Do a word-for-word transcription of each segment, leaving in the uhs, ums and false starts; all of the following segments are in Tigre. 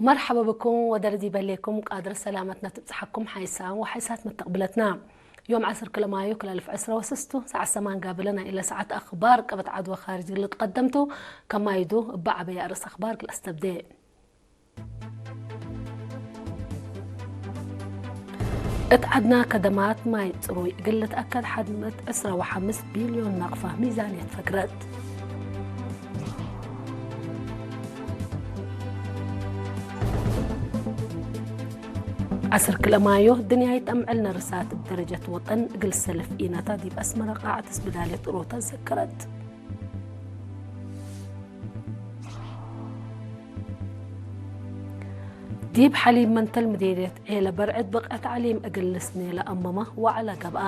መርሐበ ብኩም ወደርዲ በሌኩም ቃድር ሰላመትነ ትብጽሐኩም ሓይሳም ወሓይሳት መተቅብለትና። ዮም ዐስር ክለ ማዩ ክለ አልፍ ዕስረ ወስስቱ ሰዓት ሰማን ጋብለ ናይ እለ ሰዓት አኽባር ቀበት ዐድ ወካርጅ እግል ትቀደምቱ። ከማይዱ እበ ዐበየ አርእስ አኽባር እግል አስተብዴ። እት ዐድና ከደማት ማይ ጽሩይ እግል ልትአከድ ሐድ ምእት ዕስራ ወሐምስ ቢልዮን ናቅፋ ሚዛንየት ፈግረት። ዐስር ክለ ማዮ ድንያይት አምዕል ነርሳት እብ ደረጀት ወጠን እግል ሰልፍ ኢነታ ዲብ አስመረ ቃዐት እስብዳልየት ጥሮታ ዘከረት። ዲብ ሐሊብ መንተል ምዴርየት ዔለ በርዕድ ብቅዕ ተዕሊም እግል ልስኔ ለአመመ ወዐለ ገብአ።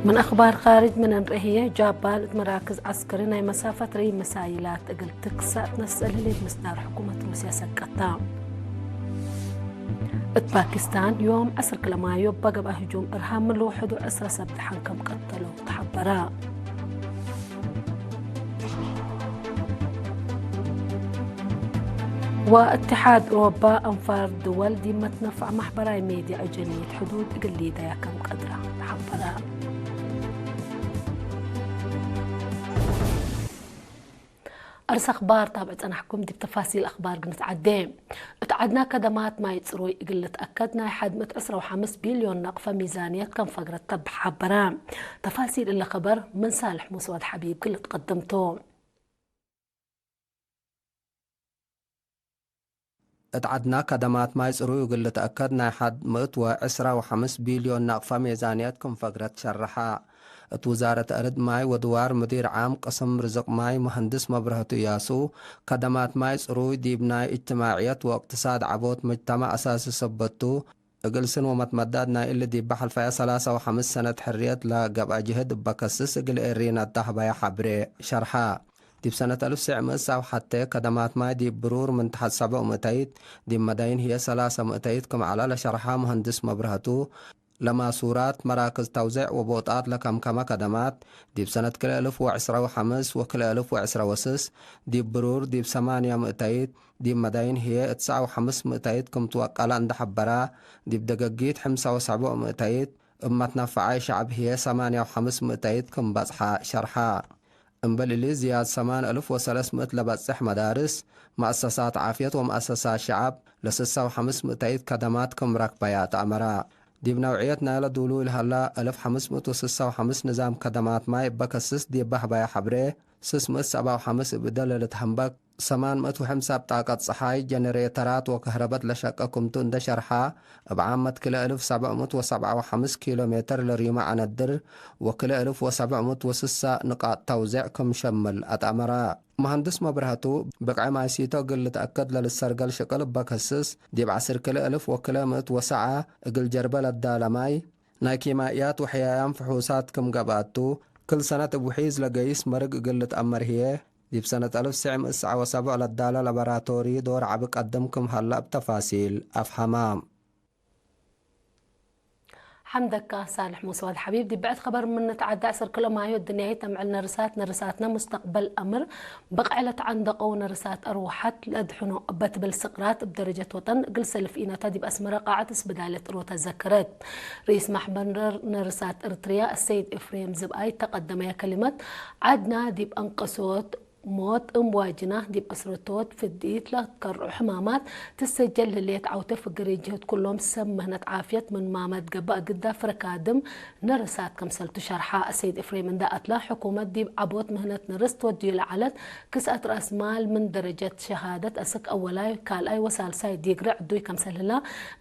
ምን አኽባር ካርጅ ምን እንርኤ ህዬ፣ ጃባን እት መራክዝ ዐስከሪ ናይ መሳፈት ርይ መሳይላት እግል ትክሰእ ትነስእ ለህሌት ምስዳር ሕኩመት ሩስያ ሰቀታ። እት ፓኪስታን ዮም ዐስር ክለ ማዮ እበ ገብአ ህጁም እርሃብ ምን ልውሕዱ ዕስረ ሰብ ደሐን ከም ቀተለው ተሐበረ። ወእትሓድ ኦሮባ አንፋር ድወል ዲብ መትነፋዕ ማሕበራይ ሜድያ አጀንየት ሕዱድ እግል ሊደያ ከም ቀድረ ተሐበረ። አርስ አኽባር ታብዕ ጸናሕኩም፣ ዲብ ተፋሲል አኽባር ግንትዓዴ። እት ዐድና ከደማት ማይ ጽሩይ እግል ልትአከድ ናይ ሐድ ምእት ዕስራ ወሐምስ ቢልዮን ናቅፈ ሚዛንየት ከም ፈግረት ተሐበረ። ተፋሲል እለ ከበር ምን ሳልሕ ሙሰወድ ሐቢብ እግል ልትቀድምቱ። እት ዐድና ከደማት ማይ ጽሩይ እግል ልትአከድ ናይ ሐድ ምእት ወዕስራ ወሐምስ ቢልዮን ናቅፈ ሜዛንየት ክም ፈግረት ሸርሐ። እት ውዛረት አርድ ማይ ወድዋር ምዲር ዓም ቅስም ርዝቅ ማይ መሀንድስ መብረህቱ እያሱ፣ ከደማት ማይ ጽሩይ ዲብ ናይ እጅትማዕየት ወእቅትሳድ ዐቦት መጅተመዕ አሳሲ ሰበት ቱ፣ እግል ስን ወመትመዳድ ናይ እሊ ዲበ ሐልፈየ ሰላሳ ወሐምስ ሰነት ሕርየት ለገብአ ጅህድ እበ ከስስ እግል ኤሪን አዳህበየ ሐብሬ ሸርሐ። ዲብ ሰነት አልፍ ትስዕ ምእት ሰብዓ ወሐቴ ከደማት ማይ ዲብ ብሩር ምን ተሐት ሰብዕ ምእተይት፣ ዲብ መዳይን ህዬ ሰላሰ ምእተይት ክም ዐለ ለሸርሐ መሀንድስ መብረህቱ፣ ለማሱራት፣ መራክዝ ተውዜዕ ወቦጣት ለከምከመ ከደማት፣ ዲብ ሰነት ክልኤ እልፍ ወዕስራ ወሐምስ ወክልኤ እልፍ ወዕስራ ወስስ፣ ዲብ ብሩር ዲብ ሰማንያ ምእተይት፣ ዲብ መዳይን ህዬ ትስዓ ወሐምስ ምእተይት ክም ትወቀለ እንዴ ሐበራ፣ ዲብ ደገጊት ሕምሳ ወሰብዕ ምእተይት፣ እብ መትነፈዓይ ሸዕብ ህዬ ሰማንያ ወሐምስ ምእተይት ክም በጽሐ ሸርሐ። እምበል እሊ ዝያድ ሰማን እልፍ ወሰለስ ምእት ለበጽሕ መዳርስ፣ መአሰሳት ዓፍየት ወመአሰሳት ሸዐብ ለስሳ ወሐምስ ምእተይት ከደማት ክም ረክበያ ተአመረ። ዲብ ነውዕየት ናይለ ዱሉይ ለሀላ እልፍ ሐምስ ምእት ወስሳ ወሐምስ ንዛም ከደማት ማይ እበ ከስስ ዲብ በህበያ ሐብሬ፣ ስስ ምእት ሰብዓ ወሐምስ እብ እደ ለልትሀንበክ፣ ሰማን ምእት ወሐምሳ ብጣቀት ጸሓይ፣ ጀነሬተራት ወከህረበት ለሸቀ ክምቱ እንዴ ሸርሐ፣ እብ ዓመት ክልኤ እልፍ ሰብዕ ምእት ወሰብዓ ወሐምስ ኪሎ ሜትር ለሪመ ዐነድር ወክልኤ እልፍ ወሰብዕ ምእት ወስሳ ንቃጥ ተውዜዕ ክም ሸምል አትአመረ። መሀንድስ መብረሀቱ፣ ብቅዐ ማይሲቶ እግል ልትአከድ ለልትሰርገል ሽቅል እበ ከስስ፣ ዲብ ዐስር ክልኤ እልፍ ወክልኤ ምእት ወሰዓ እግል ጀርበ ለዳለ ማይ፣ ናይ ኪማእያት ወሕያያም ፍሑሳት ክም ገብአቱ፣ ክል ሰነት እብ ውሒዝ ለገይስ መርግ እግል ልትአመር ህዬ፣ ዲብ ሰነት አልፍ ትስዕ ምእት ሰብዓ ወሰብዕ ለዳለ ላቦራቶሪ ዶር ዐቢ ቀድም ክም ሀለ እብ ተፋሲል አፍሀመ። ሐምደካ ሳልሕ ሙሰዋድ ሐቢብ። ዲብ ብዕድ ከበር ምን ንትዓደ፣ ዐስር ክልኤ ማዮ ድንያይት አምዕል ነርሳት፣ ነርሳትነ ሙስተቅበል አምር ብቅዕ ለተዐንደቀው ነርሳት አርወሐት ለአድሕኖ እበ ትብል ስቅራት እብ ደረጀት ወጠን እግል ሰልፍ ኢነታ ዲብ አስመረ ቃዐት እስብዳልየት ጥሮታ ዘከረት። ርኢስ ማሕበር ነርሳት እርትርያ አሰይድ ኤፍሬም ዝብኣይ ተቀደመየ ከሊመት፣ ዐድና ዲብ አንቀሶት ሞት እም ዋጅና፣ ዲብ እስረቶት ፍዲት ለትከርዑ ሕማማት ትሰጀል ህሌት ዐውቴ ፍግር ጅህት ኩሎም ሰብ ምህነት ዓፍየት ምን ማመት ገብእ ግዳ ፍረ ካድም ነርሳት ክምሰልቱ ሸርሐ። አሰይድ ኤፍሬም እንዳ አትላ፣ ሕኩመት ዲብ ዐቦት ምህነት ነርስ ትወድዩ ለዐለት ክስአት ረአስ ማል ምን ደረጀት ሸሃደት አስክ አወላይ፣ ካልኣይ ወሳልሳይ ዲግሪ ዕዱይ ክምሰል ህላ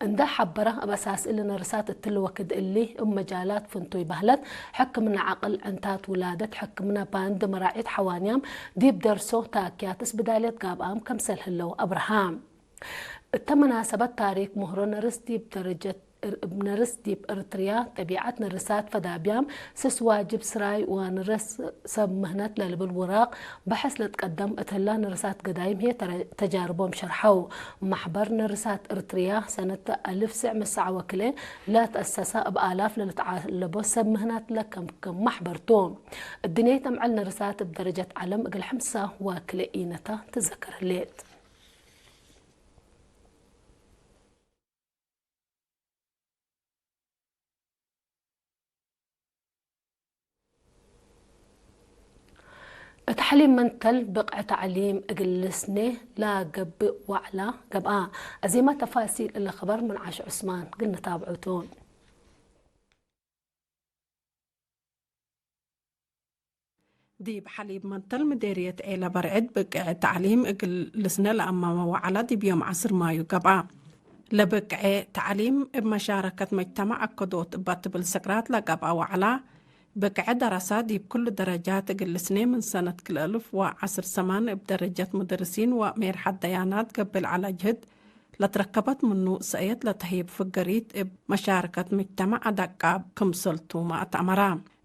እንዳ ሐበረ፣ እብ አሳስ እሊ ነርሳት እትሊ ወክድ እሊ እብ መጃላት ፍንቱይ በህለት ሕክምና ዐቅል፣ ዕንታት ውላደት፣ ሕክምና ባንድ፣ መራዒት ሐዋንያም ዲብ ደርሶ ታክያት እስብዳልየት ጋብኣም ከምሰል ህለው አብርሃ። እተ መናሰበት ታሪክ ምህሮ ነርስ ዲብ ደረጀት እብ ነርስ ዲብ እርትርያ፣ ጠቢዐት ነርሳት ፈዳብያም፣ ስስ ዋጅብ ስራይ ወንርስ ሰብ ምህነት ለልብል ውራቅ በሐስ ለትቀደም እት ህላ፣ ነርሳት ገዳይም ህዬ ተረ-፣ ተጃርቦም ሸርሐው። ማሕበር ነርሳት እርትርያ ሰነት አልፍ ስዕ ምስዕ ወክልኤ ለተአሰሰ፣ እብ አላፍ ለልትዓለቦ ሰብ ምህነት ለከምክም ማሕበር ቱ። እድንየት አምዕል ነርሳት እብ ደረጀት ዐለም እግል ሐምሳ ወክልኤ ኢነታ ትዘከር ህሌት። እት ሐሊብ መንተል ብቅዕ ተዕሊም እግል ልስኔ ለገብእ ወዕላ ገብአ። አዜመ ተፋሲል እሊ ክበር ምን ዓሽ ዑስማን እግል ንታብዖ ቱ። ዲብ ሐሊብ መንተል ምዴርየት ዔለ በርዕድ ብቅዕ ተዕሊም እግል ልስነ ለአመመ ወዐላ ዲብ ዮም ዐስር ማዩ ገብአ። ለብቅዕ ተዕሊም እብ መሻረከት መጅተማዕ አከዶት እባ ትብል ስቅራት ለገብአ ወዐላ፣ ብቅዕ ደረሳ ዲብ ክሉ ደረጃት እግል ልስኔ ምን ሰነት ክልኤ አልፍ ወዐስር ሰማን እብ ደረጀት ሙደርሲን ወሜርሐት ደያናት ገብእ ለዐለ ጅህድ፣ ለትረከበት ምኑ ሰእየት ለተህይብ ፍገሪት እብ መሻረከት ምጅተማዕ አዳቃብ ክምሰልቱ መአተአመራ።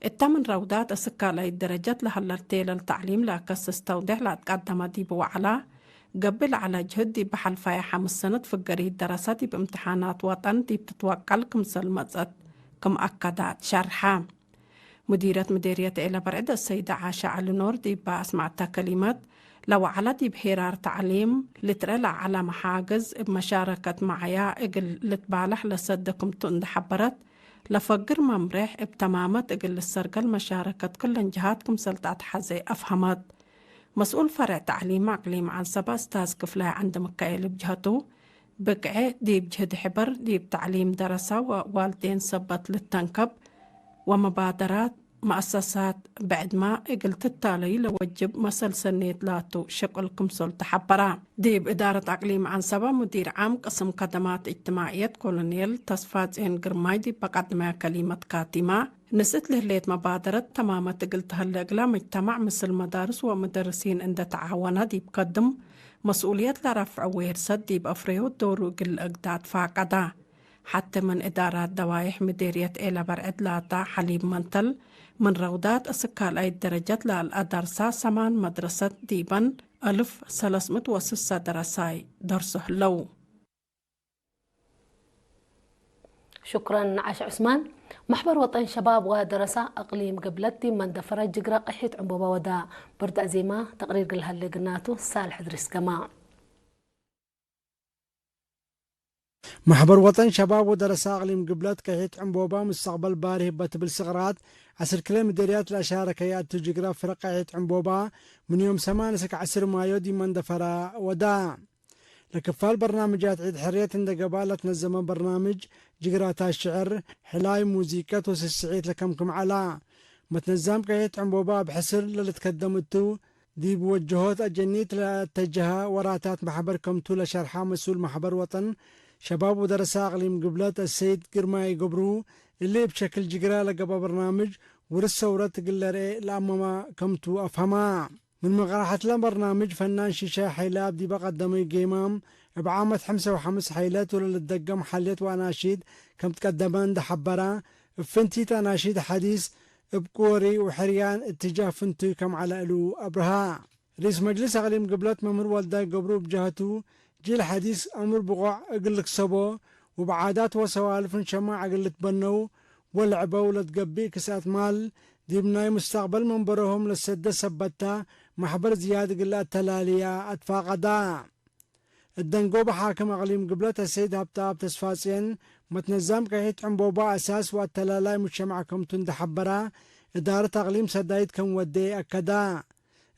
እተ ምን ረውዳት እስካላይት ደረጀት ለሀለርቴ ለልተዕሊም ለአከስስ ተውዴሕ ለአትቀደመ ዲብ ወዐላ፣ ገብእ ለዐለ ጅህድ ዲብ ሐልፋየ ሐምስ ሰነት ፍገሪት ደረሰ ዲብ እምትሓናት ወጠን ዲብ ትትወቀል ክምሰል መጽአት ክም አከደ ትሸርሐ። ሙዲረት ምዴርየት ዔለ በርዕድ አሰይደ ዓሻ ዐሊ ኖር ዲብ አስመዐተ ከሊመት፣ ለወዐለ ዲብ ሄራር ተዕሊም ልትረኤ ለዐለ መሓግዝ እብ መሻረከት መዓያ እግል ልትባለሕ ለሰደ ክምቱ እንዴ ሐበረት፣ ለፈግር መምሬሕ እብ ተማመት እግል ልሰርገል መሻረከት ክለን ጀሃት ክምሰል ተአትሐዜ አፍሀመት። መስኡል ፈርዕ ተዕሊም አቅሊም ዐንሰበ እስታዝ ክፍላይ ዐንደሚካኤል እብ ጀሀቱ፣ ብቅዕ ዲብ ጅህድ ሕበር፣ ዲብ ተዕሊም ደረሰ ወዋልዴን ሰበት ልተንከብ ወመባደራት መአሰሳት ብዕድመ እግል ትታለዩ ለወጅብ መሰል ሰኔት ላቱ ሸቅል ክምሰል ተሐበረ። ዲብ እዳረት አቅሊም ዐንሰበ ሙዲር ዓም ቅስም ከደማት እጅትማዕየት ኮሎኔል ተስፋጼን ግርማይ ዲብ በቀድመያ ከሊመት ካቲመ፣ ንስእት ለህሌት መባደረት ተማመት እግል ተህለ እግለ መጅተማዕ ምስል መዳርስ ወሙደርሲን እንደ ተዓወነ ዲብ ከድም መስኡልየት ለረፍዐ ዌርሰት ዲብ አፍረዮት ዶሩ እግል ለአግዳ ትፋቀደ። ሐቴ ምን እዳራት ደዋይሕ ምዴርየት ዔለ በርዕድ ላተ ሐሊብ መንተል ምን ረውዳት እስክ ካልአይት ደረጀት ለአልአ ደርሳ ሰማን መድረሰት ዲበን አልፍ ሰለስ ምእት ወስሳ ደረሳይ ደርሶ ህለው። ሹክረን ነዓሽ ዑስማን። መሕበር ወጠን ሸባብ ወደረሳ አቅሊም ግብለት ዲብ መንደፈረ ጅግረ ቅሒት ዕንቦባ ወዳ። ብርድ አዜማ ተቅሪር ግልሃሌ ግናቱ ሳልሕ እድሪስ ገማ። መሕበር ወጠን ሸባብ ወደረሳ አቅሊም ግብለት ቅሒት ዕንቦባ ሙስተቅበል ባርህ እበ ትብል ስቅራት ዐስር ክለ ምዴርያት ለአሻረከየ አቱ ጅግረ ፍረቅ ቅሒት ዕንቦባ ምን ዮም ሰማን እስክ ዐስር ማዮ ዲብ መንደፈረ ወዳ። ለክፋል በርናምጃት ዒድ ሕርየት እንደ ገብአ ለትነዘመ በርናምጅ ጅግራታት ሽዕር፣ ሕላይ፣ ሙዚቀት ወስስዒት ለከምክም ዐላ። መትነዛም ቅሒት ዕንቦባ እብ ሕስር ለልትከደም እቱ፣ ዲብ ወጀሆት አጀኒት ለአተጀሀ ወራታት መሕበር ከምቱ ለሸርሐ መስኡል መሕበር ወጠን ሸባብ ወደረሳ አቅሊም ግብለት አሰይድ ግርማይ ገብሩ፣ እሊ እብ ሸክል ጅግረ ለገብአ በርናምጅ ውርስ ሰውረት እግል ለርኤ ለአመመ ከምቱ አፍሀማ። ምን መቅረሐትለ በርናምጅ ፈናን ሺሻይ ሐይለአብ ዲበ ቀደመዩ ጌማም፣ እብ ዓመት ሐምሳ ወሐምስ ሐይለት ወለልትደገም ሐልየት ወአናሺድ ከም ትቀደመ እንዴ ሐበረ፣ እብ ፍንቲት አናሺድ ሐዲስ እብ ቁወሪ ወሕርያን እትጃህ ፍንቱይ ከም ዐለ እሉ አብርሀ። ርኢስ መጅልስ አቅሊም ግብለት መምህር ወልዳይ ገብሩ እብ ጀሀቱ፣ ጂል ሐዲስ አምር ብቆዕ እግል ልክሰቦ፣ ወእብ ዓዳት ወሰዋልፍ እንሸማዕ እግል ልትበነው ወልዕበው ለትገብእ ክስአት ማል፣ ዲብ ናይ ሙስተቅበል መንበሮሆም ለሰደ ሰበታ መሕበር ዝያድ እግል ለአተላልያ አትፋቀዳ። እት ደንጎበ ሓክም አቅሊም ግብለት አሰይድ ሀብተአብ ተስፋጽዮን፣ መትነዛም ቅሒት ዕንቦባ አሳስ ወአተላላይ ሙጅተማዕ ከምቱ እንዴ ሐበረ፣ እዳረት አቅሊም ሰዳይት ከም ወዴ አከዳ።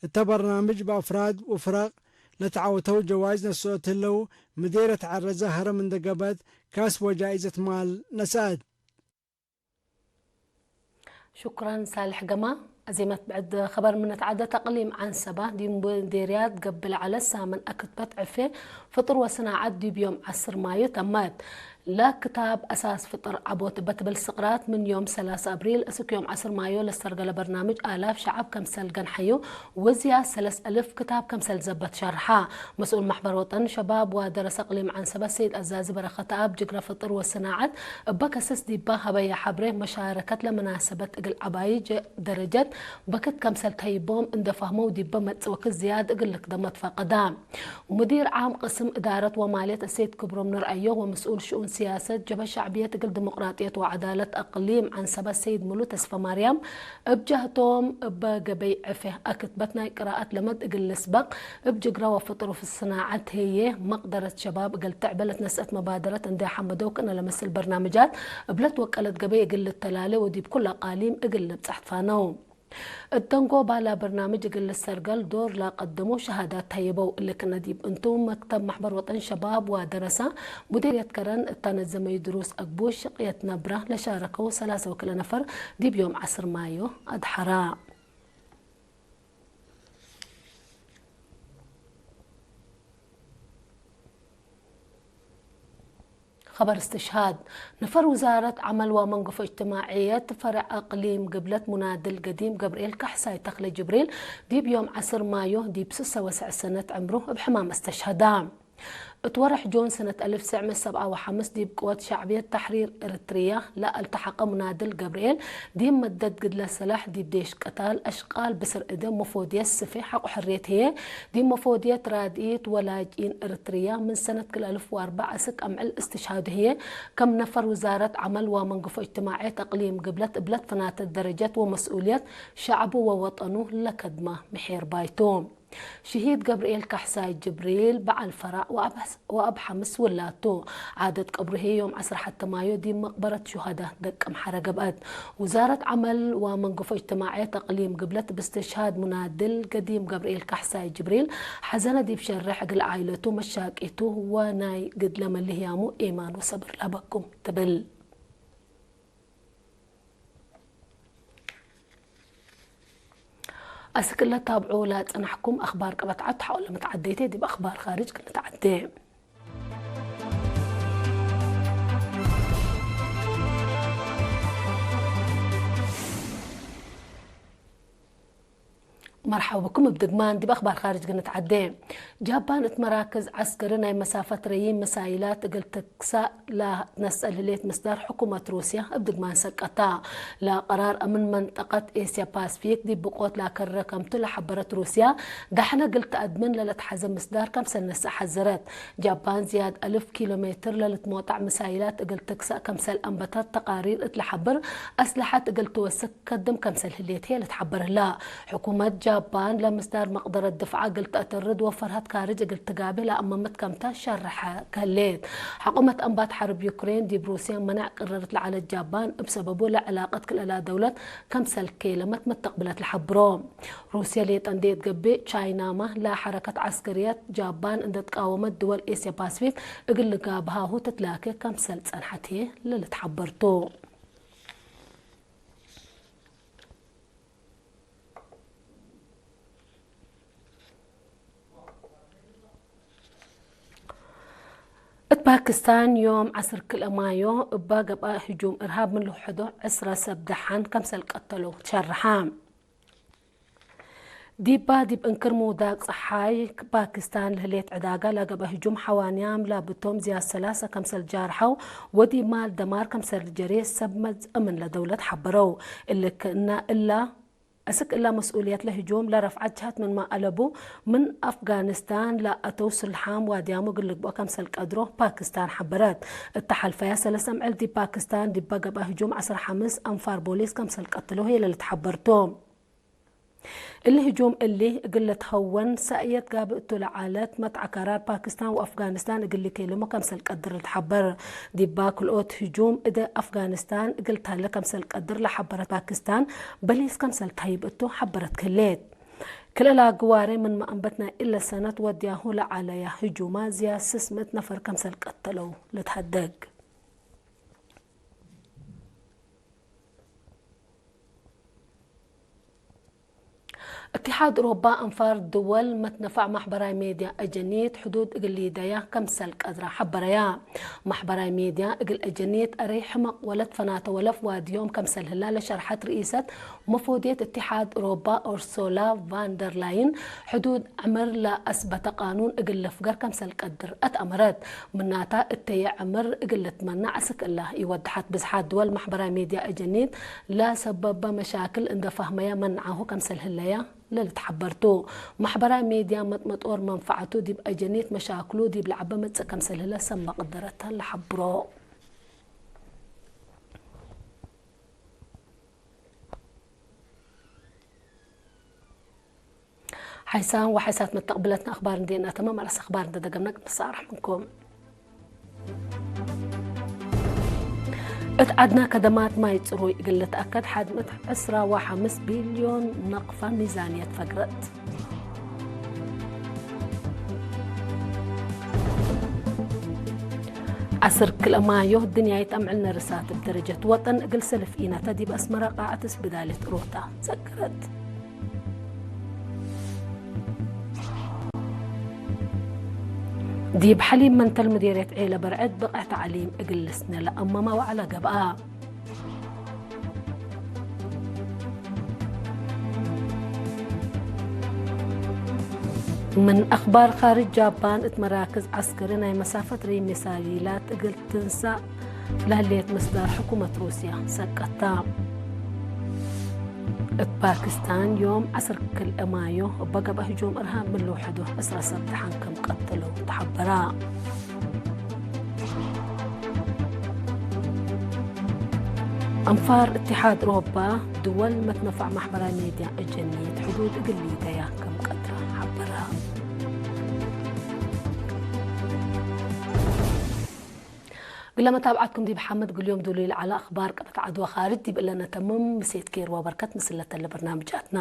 እተ በርናምጅ እብ አፍራድ ወፍረቅ ለተዐወተው ጀዋይዝ ነስኦት ህለው፣ ምዴርየት ዐረዘ ሀረም እንዴ ገብአት ካስ ወጃኢዘት ማል ነስአት። ሹክረን ሳልሕ ገማ። አዜመት ብዕድ ኸበር ምን ነትዓደት አቅሊም ዐንሰባ ዲብ ምዴርያት ገብእ ለዐለት ሳምን አክትበት ዕፌ፣ ፍጡር ወስናዐት ዲብ ዮም ዐስር ማዩ ተመት። ለክታብ አሳስ ፍጥር ዐቦት እበ ትብል ስቅራት፣ ምን ዮም ሰላስ አብሪል እስክ ዮም ዐስር ማዮ ለስተርገለ በርናምጅ አላፍ ሸዐብ ከምሰል ገንሐዩ፣ ወዝያድ ሰለስ አልፍ ክታብ ከምሰል ዘበት ሸርሐ። መስኡል መሕበር ወጠን ሸባብ ወደረሰ እቅሊም ዐንሰበት ሰይድ አዛዚ በረከተአብ፣ ጅግረ ፍጥር ወሰናዐት እበ ከስስ ዲባ ሀበየ ሐብሬ፣ መሻረከት ለመናሰበት እግል ዐባይ ጀ-፣ ደረጀት በክት ከምሰል ተይቦም እንደ ፈህመው፣ ዲበ መጽእ ወክት ዝያድ እግል ልክደመት ፈቀዳ። ሙዲር ዓም ቅስም እዳረት ወማልየት እሴት ክብሮም ነርአዮ ወመስኡል ሽኡን ሲያሰት ጀብሀት ሸዕብየት እግል ዲሞቅራጥየት ወዐዳለት አቅሊም ዐንሰበት ሰይድ ሙሉ ተስፈማርያም እብ ጀህቶም፣ እበ ገበይ ዕፌ አክትበት ናይ ቅራአት ለመድ እግል ልስበቅ፣ እብ ጅግረ ወፍጥር ወፍስናዐት ህዬ መቅደረት ሸባብ እግል ትዕበ ለትነስአት መባደረት እንዴ ሐመደው ክእነ ለመስል በርናምጃት እብ ለትወቀለት ገበይ እግል ልተላሌ ወዲብ ኩለ አቃሊም እግል ልብጸሕ ትፋነው። እት ደንጎባ ለበርናምጅ እግል ልሰርገል ዶር ለቀደሞ ሸሃዳት ተሀየበው። እሊ ክእነ ዲብ እንቱ፣ መክተብ መሕበር ወጠን ሸባብ ወደረሰ፣ ሙዲርየት ከረን እተ ነዘመዩ ድሩስ አግቡሽ ሽቅየት ነብረ ለሻረከው ሰላሰ ወክልኤ ነፈር ዲብ ዮም ዐስር ማዮ አድሐራ። ኸበር እስትሽሃድ። ነፈር ውዛረት ዐመል ወመንገፎ እጅትማዕየት ፈርዕ አቅሊም ግብለት ሙናድል ገዲም ገብርኤል ካሕሳይ ተክለ ጅብሪል ዲብ ዮም ዐስር ማዮ ዲብ ስሰ ወሰዕ ሰነት ዕምሩ እብ ሕማም አስተሽሀዳ። እት ወርሕ ጆን ሰነት አልፍ ትስዕ ምእት ሰብዓ ወሐምስ ዲብ ቅወት ሸዕብየት ተሕሪር ኤረትርያ ለአልተሐቀ ሙናድል ገብርኤል ዲብ መደት ግድለ ሰላሕ ዲብ ዴሽ ቅታል አሽቃል ብስር እደ መፎድየት ስፌ ሐቆ ሕርየት ህዬ ዲብ መፎድየት ራድኢት ወላጅኢን ኤረትርያ ምን ሰነት ክልኤ አልፍ ወአርበዕ እስክ አምዕል እስትሽሃዱ ህዬ፣ ከም ነፈር ውዛረት ዐመል ወመንገፎ እጅትማዕየት አቅሊም ግብለት እብለት ፈናተት ደረጀት ወመስኡልየት ሸዐቡ ወወጠኑ ለከድመ ምሒር ባይቱ። ሽሂድ ገብርኤል ካሕሳይ ጅብሪል በዐል ፈራዕ ወአብ-፣ ወአብ ሐምስ ውላቱ። ዓደት ቀብሩ ህዬ ዮም ዐስር ሐቲ ማዮ ዲብ መቅበረት ሹሀዳ ደቀምሐረ ገብአት። ውዛረት ዐመል ወመንገፎ እጅትማዕየት አቅሊም ግብለት እብ እስትሽሃድ ሙናድል ገዲም ገብርኤል ካሕሳይ ጅብሪል፣ ሐዘነ ዲብ ሸርሕ እግል ዓኢለቱ፣ መሻቂቱ ወናይ ግድለ መልህያሙ ኤማን ወሰብር ለሀበኩም ትብል። አስክ ለታብዑ ለጸናሕኩም አክባር ቀበት ዐድ ተሐውለ መትዓደይቴ፣ ዲብ አክባር ካርጅ ክንትዓዴ። መርሐባ ብኩም። እብ ድግማን ዲብ አክባር ካርጅ ግንትዓዴ። ጃፓን እት መራክዝ ዐስከሪ ናይ መሳፈት ረዪም መሳይላት እግል ትክሳእ ለትነስአል ህሌት ምስዳር ሕኩመት ሩስያ እብ ድግማን ሰቀታ። ለቀራር አምን መንጠቀት ኤስያ ፓስፊክ ዲብ ብቆት ለአከረ ከምቱ ለሐበረት ሩስያ፣ ዳሕነ እግል ተአድምን ለለትሐዘ ምስዳር ከምሰል ነስአ ሐዘረት። ጃፓን ዝያድ አልፍ ኪሎ ሜትር ለልትሞጣዕ መሳይላት እግል ትክሰእ ከምሰል አንበተት ተቃሪር እት ለሐብር፣ አስለሐት እግል ትወስክ ከድም ከምሰል ህሌት ህዬ ልትሐበር ህላ። ሕኩመት ጃፓን ለምስዳር መቅደረት ድፍዓ እግል ተአተርድ ወፈርሀት ካርጅ እግል ትጋቤ ለአመመት ከምተ ሸርሐ ከሌት። ሐቆመት አንባት ሐርብ ዩክሬን ዲብ ሩስያ መነዕ ቅረረት ለዐለት ጃፓን፣ እብ ሰበቡ ለዕላቀት ክልኤላ ደውለት ከምሰል ኬለመት መተቅብለት ለሐብሮ። ሩስየ ሌጠ እንዴ ትገብእ፣ ቻይናመ ለሐረከት ዐስከርየት ጃባን እንዴ ትቃወመት ድወል ኤስየ ፓስፊክ እግል ልጋብሃሁ ትትላኬ ከምሰል ጸንሐት ህዬ ለልትሐበር ቱ። እት ፓክስታን ዮም ዐስር ክልኤ ማዮ እበ ገብአ ህጁም እርሃብ ምን ልውሐዶ ዕስረ ሰብ ደሓን ከምሰል ቀተለው ትሸርሐ። ዲባ ዲብ እንክር ምውዳቅ ጸሓይ ፓክስታን ለህሌት ዕዳጋ ለገብአ ህጁም ሐዋንያም ላብቶም ዝያድ ሰላሰ ከምሰል ጃርሐው ወዲብ ማል ደማር ከምሰል ጀሬ ሰብ መዝ እምነ ለደውለት ሐበረው። እሊ ክእነ እላ፣ አስክ እላ መስኡልየት ለህጁም ለረፍዐት ጀሀት ምንመ አለቡ፣ ምን አፍጋኒስታን ለአተው ስልሓም ዋድያሙ እግል ልግብኦ ከምሰል ቀድሮ ፓክስታን ሐበረት። እተ ሐልፈያ ሰለስ አምዕል ዲብ ፓክስታን ዲባ ገብአ ህጁም ዐስር ሐምስ አንፋር ቦሊስ ከምሰል ቀትለው ህዬ ለልትሐበር ቱ። እሊ ህጁም እሊ እግል ልትሀወን ሰእየት ጋብእ ቱ ለዐለት መትዐ ከራር ፓክስታን ወአፍጋኒስታን እግል ልኬልሞ ከምሰል ቀድር ልትሐበር። ዲባ ክልኦት ህጁም እደ አፍጋኒስታን እግል ተሀለ ከምሰል ቀድር ለሐበረት ፓክስታን በሊስ ከምሰል ተህይብ እቱ ሐበረት ክህሌት። ክልኤ ለአግዋሬ ምንመ አንበት ናይ እለ ሰነት ወድያሁ ለዐለያ ህጁማት ዝያድ ስስ ምእት ነፈር ከምሰል ቀተለው ልትሀደግ። እትሓድ እሮባ አንፋር ድወል መትነፋዕ ማሕበራይ ሜድያ አጀኒት ሕዱድ እግል ሊደያ ከምሰል ቀድራ ሐበረያ። ማሕበራይ ሜድያ እግል አጀኒት አረይ ሕመቅ ወለት ፈናተ ወለፍ ዋድዮም ከምሰል ህላ ለሸርሐት ርኢሰት መፎድየት እትሓድ እሮባ ኡርሱላ ቫንደርላይን፣ ሕዱድ ዕምር ለአስበተ ቃኑን እግል ልፍገር ከምሰል ቀድር አትአመረት። ምናታ እተየ ዕምር እግል ልትመናዕ አስክ እላ ኢወደሐት። ብዝሓት ድወል ማሕበራይ ሜድያ አጀኒት ለሰበበ መሻክል እንደ ፋህመያ መንዓሁ ከምሰል ህለያ ለልትሐበር ቱ። ማሕበራይ ሜድያ መጥመጦር መንፈዐቱ ዲብ አጀኒት መሻክሉ ዲብ ለዐበ መጽእ ከምሰል ህለ ሰብ መቅደረተ ለሐብሮ። ሓይሳን ወሓይሳት መተቅብለትነ አክባር እንዴ ነአተምም፣ አለስ አክባር እንዴ ደገምነ ቅድም ንሳረሕ ምንኩም። እት ዐድነ ከደማት ማይ ጽሩይ እግል ልትአከድ ሐድ ምእት ዕስራ ወሐምስ ቢልዮን ነቅፈ ሚዛንየት ፈግረት። ዐስር ክልኤ ማዮ ድንያይት አምዕል ነርሳት እብ ደረጀት ወጠን እግል ሰልፍ ኢነተ ዲብ አስመረ ቃዐት እስብዳልየት እሮታ ሰገረት። ዲብ ሐሊብ መንተል ምዴርየት ዔለ በርዕድ ብቅዕ ተዕሊም እግል ልስነ ለአመመ ወዐለ ገብአ። ምን አክባር ካርጅ፣ ጃፓን እት መራክዝ ዐስከሪ ናይ መሳፈት ረይ ሚሳይላት እግል ትንሳእ ለህሌት ምስዳር ሕኩመት ሩስያ ሰቀታ። እት ፓኪስታን ዮም ዐስር ክልኤ ማዮ እበ ገብአ ህጁም እርሃብ ምን ልውሐዶ ዕስራ ሰብ ደሐን ክም ቀተለው ተሐበራ። አንፋር እትሓድ ኦሮባ፣ ድወል መትነፋዕ ማሕበራይ ሜድያ እጀኒት ሕዱድ እግል ሊደያ ክም ቀድራ ሐበራ። እግለ መታብዓትኩም ዲብ ሓምድ ግል ዮም ዱሉይ ለዐለ አክባር ቀበት ዐድ ወካርጅ ዲብ እለ ነተምም፣ ምሴት ኬር ወበርከት ምስል ለተለ በርናምጃትና።